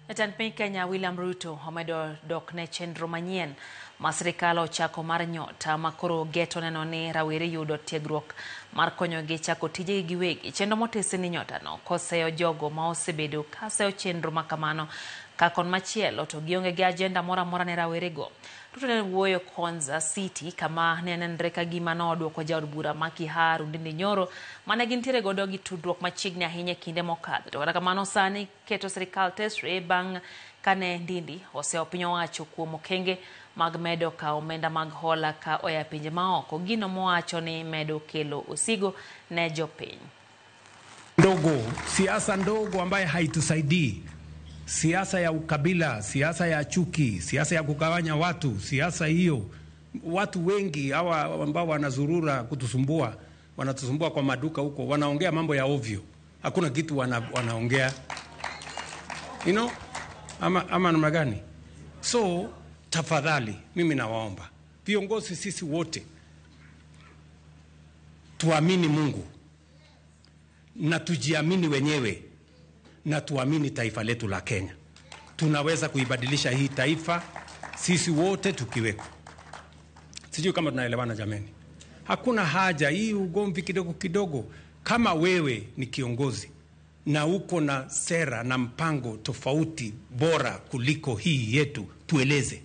Jatend piny Kenya William Ruto omedo dok ne chenro manyien ma sirikal ochako mar Nyota ma koro geto neno ni rawere yudo tiegruok mar konyogi chako tijegi giwegi. Chenro motisi ni Nyota no koseyo jogo ma osebedo ka seyo chenro ma kamano ka kon machielo to gionge gi agenda moro amora ne rawerego. Ruto ne wuoyo Konza City kama ne nenre ka gima nodwoko jaod bura ma Kiharu Ndindi Nyoro mane gintiere godo gi tudruok machiegni ahinya e kinde mokadho. To kata kamano sani keto sirikal tesre bang' kane Ndindi oseyo piny owacho kuom okenge mag medo kawo omenda mag hola ka oya e pinje maoko, gino mowacho ni medo kelo osigo ne jopiny. Ndogo, siasa ndogo ambaye haitusaidii, siasa ya ukabila, siasa ya chuki, siasa ya kugawanya watu, siasa hiyo. Watu wengi hawa ambao wanazurura kutusumbua, wanatusumbua kwa maduka huko, wanaongea mambo ya ovyo, hakuna kitu wanaongea ama namna gani? So tafadhali, mimi nawaomba viongozi, sisi wote tuamini Mungu na tujiamini wenyewe na tuamini taifa letu la Kenya. Tunaweza kuibadilisha hii taifa sisi wote tukiweko. Sijui kama tunaelewana jameni. Hakuna haja hii ugomvi kidogo kidogo. Kama wewe ni kiongozi na uko na sera na mpango tofauti bora kuliko hii yetu, tueleze.